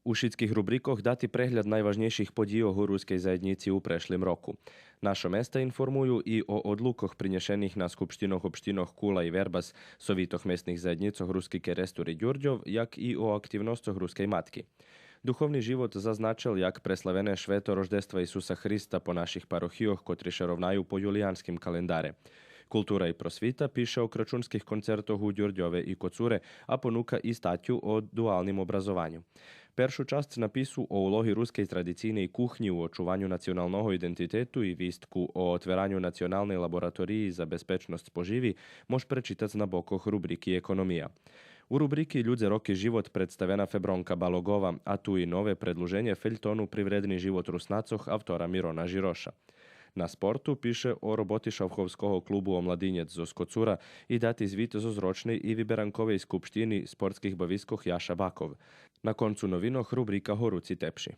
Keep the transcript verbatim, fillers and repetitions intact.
У шицких рубрикох дати прегляд найважнєйших подїйох у рускей заєднїци у прешлим року. Нашо места информую и о одлукох принєшених на скупштинох општинох Кула и Вербас, Совитох месних заєднїцох Руски Керестур и Дюрдьов, як и о активносцох Рускей матки. Духовни живот зазначел як преславене швето Рождества Исуса Христа по наших парохийох, котри ше ровнаю по юлиянским календаре. Култура и просвита пише о крачунских концертох у Дюрдьове и Коцуре, а понука и статю о дуалним образованю. Першу часц напису о улоги рускей традицийней кухнї у очуваню националного идентитету и вистку о отвераню Националней лабораториї за безпечносц поживи мож пречитац на бокох рубрики Економия. У рубрики Людзе, роки, живот представена Фебронка Балогова, а ту и нове предлуженє фельтону Привредни живот Руснацох автора Мирона Жироша. На Спорту пише о роботи Шавховского клубу Омладинєц зоз Коцура и дати звит зоз рочней и виберанковей скупштини спортских бавискох Яша Баков. На концу новинох рубрика Горучи тепши.